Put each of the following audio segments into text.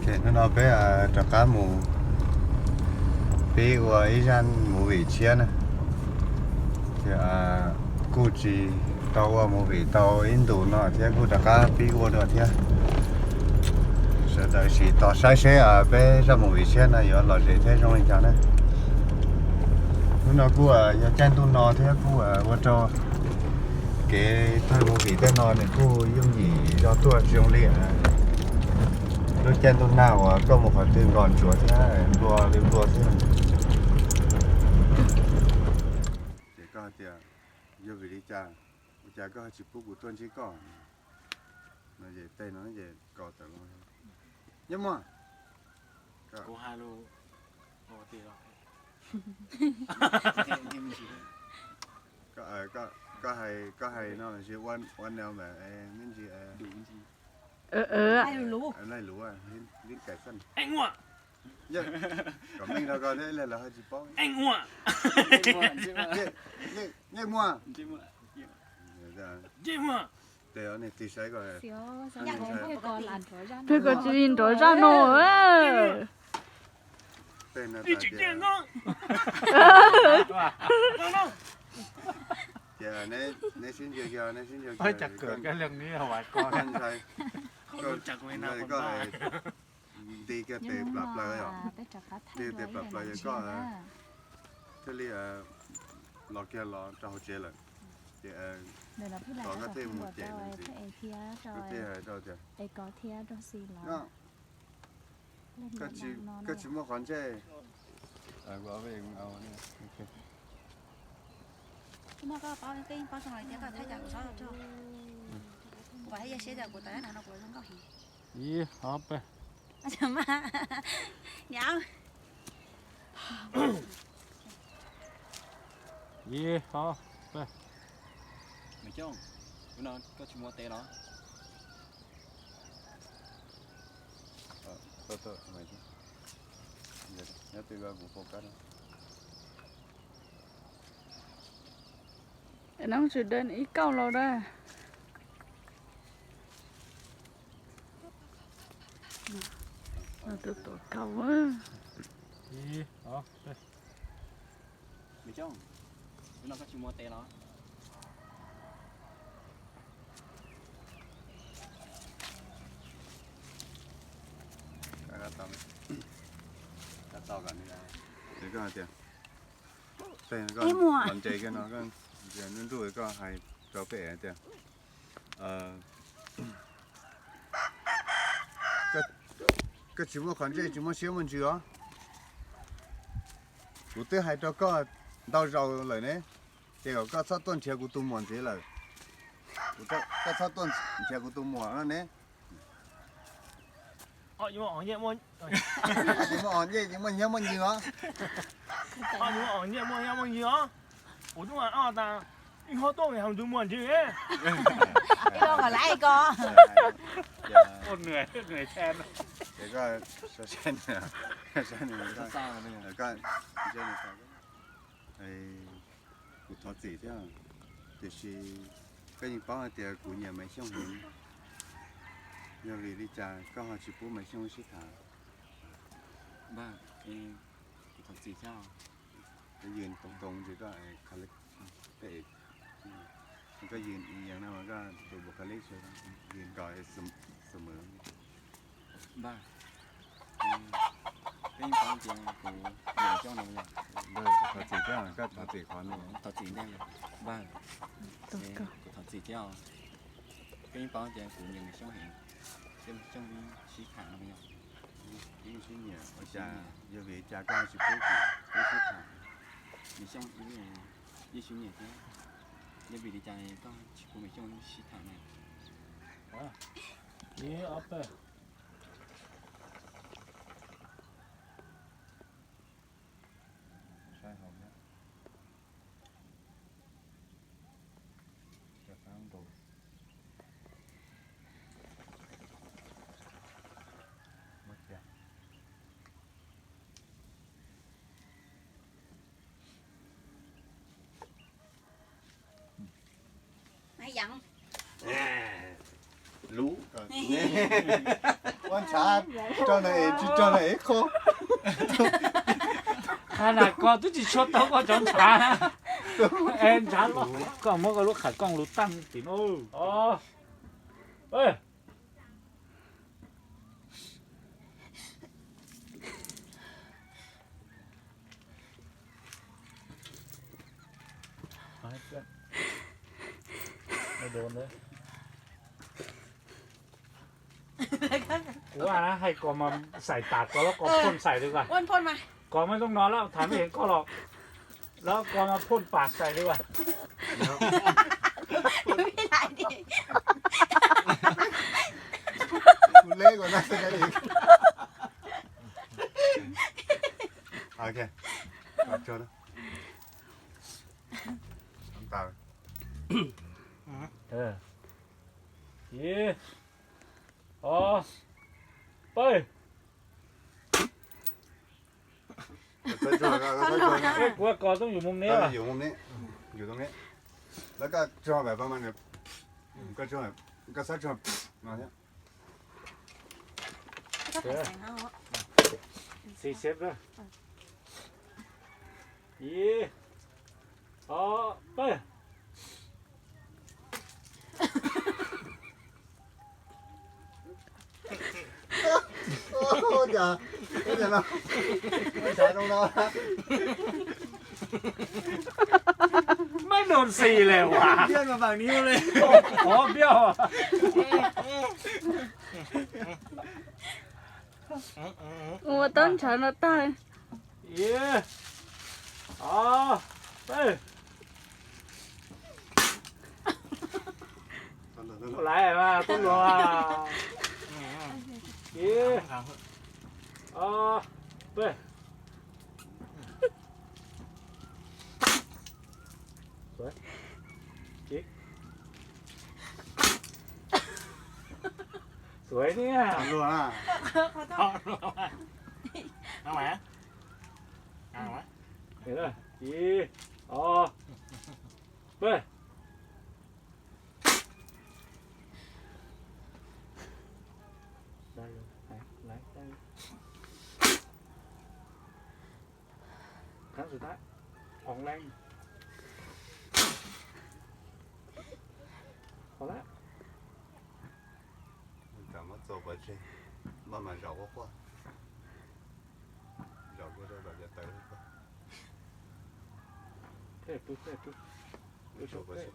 Ces hnub no peb rov qab mus pib ua ib zaj movie tshiab na. Ces kuj tsis tau ua movie tau ib ntus no thiab, kuj rov qab pib ua dua thiab. Sawv daws sim tos saib seb peb zaj movie tshiab no yuav lom zem thiab zoo li cas na. Hnub no kuj yog caij ntuj no thiab kuj ua rau kev thaij movie tej no nws kuj yooj yim zog tuaj tsis zoo li lub caij ntuj nag uas koj mus qhov twg nkos ntsuav thiab nplua li nplua xwb. Ces koj hais tias, yog vim li cas, ua cas koj tsis pub kuv tuaj ntsib koj? No ces tej no ces kos tawm los, Nyiaj Muaj, koj hais, koj hais no los sis ua neo mas me ntsis laij lus, kom meej rau koj thiab ib leeg lawv ho tsis paub. Nyiaj Muaj. Tes niag tig saib koj. Peb koj tsis li nrov zaj no. Ces neb sib ntsia kiag, neb sib ntsia kiag, koj ntshai, koj nti kiag tes plas plaws os, nti tes plas plaws yog koj thiaj li los kiag los rau hauv tsev lawm. Ces koj thiaj mus ces, koj thiaj hais rau tias, koj tsis muaj qhov ntsej. Ib, ob, peb. Ib, ob, peb. Maiv Xyooj, hnub no koj tsis mus ua tes los? Nyob twg kuv focus. Nov tsis dee ib kauj los da. Tus tuam kauj. Maiv Xyooj, hnub no koj tsis mus ua tes los? Koj hais tias, tej no koj los ntse kiag no, koj ntsia nruj nruj koj hais rau peb tias, koj tsis muaj qhov ntsej tsis muaj siab muaj ntsws os. Kuv twb hais rau koj ntau zaus lawm ne, ces kom koj txhob tuaj nrhiav kuv tus muam ntxiv lawm. Koj txhob tuaj nrhiav kuv tus muam no ne. Tsis muaj os ncej, tsis muaj hnyiab muaj ntsws os. Kuv thov txim thiab, tiam sis koj yeej paub hais tias kuv nyiam Maiv Xyooj heev. Yog vim li cas koj ho tsis pub Maiv Xyooj sib tham? Npawg, kuv thov txim thiab. Koj yws toov toov ntsis koj, koj yws yees no mas koj tus npau qhov leb sawv, yws nkaus xwm. Npawg, koj yeej paub tias kuv nyiam Xyooj no yog. Npawg, kuv thov txim thiab, koj thov txim qhov no. Thov txim ntej, npawg, kuv thov txim thiab. Koj yeej paub tias kuv nyiam Xyooj heev, Xyooj sib tham no yog. Yeej sib nyiam, ua cas yog vim li cas koj tsis pub kuv sib tham? Xyooj yeej sib nyiam thiab, yog vim li cas koj tsis pub Xyooj sib tham na? Ib, ob, peb. Saib hauv thiab. Rov qab nkaus. Muab cia. Lub. Ntshav rau na es tsis rau na es qhov. Qhov na koj twb tsis tshua tau koj cov ntshav. Es ntshav los koj muab koj lub qhov kooj lub tag tim no. Ua hais kos mas xais tas kos los kos phoj xais li as. Kos mas zoo no lawm tham mej heev koj los, los kos mas phoj pas xais li as. Kuv leb kos na. Ok. Ib, ob, pawg. Kuv kos tub yus mus ne. Yus mus ne. Yus mus ne. Lawv koj tso pam pam mas, koj tso, koj xav tso no thiab. Ib, ob, pawg. Ua cas, ua cas no, ua cas no, no. Mej nug xis le ua. Qhov piaj. Ua tau ntshav no tag. Ib, ob, pawg. Laiv mas tub luag. Ib, ob, pawg. Sawv niaj. Ib, ob, pawg. Muab txo pov tseg, maj mam zaum quaj quaj. Zaum quaj rau kom cov taws quaj.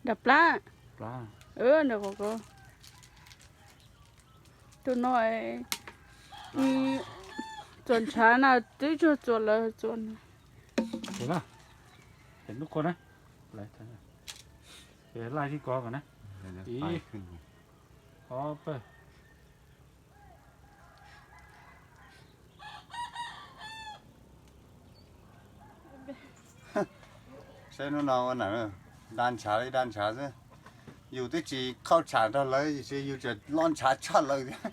Nram plab. Nram ko ko. Tus no txuas ntshav na, twb tsuag txuas lawv txuas na. Lub ko na, laj tib ko kom na. Ib, ob, pawg. Saib hnub no ua nam, da ntshav li da ntshav xwb. Yus twb tsis qhauj tsham nrog lawv, yus tseem loj ntshav tshaj lawv thiab.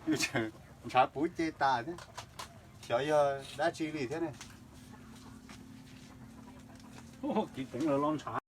Yus tseem ntshav puv ce tas thiab. Xyov yog dab tsi li thiab ne. Kiv teev lawv loj ntshav.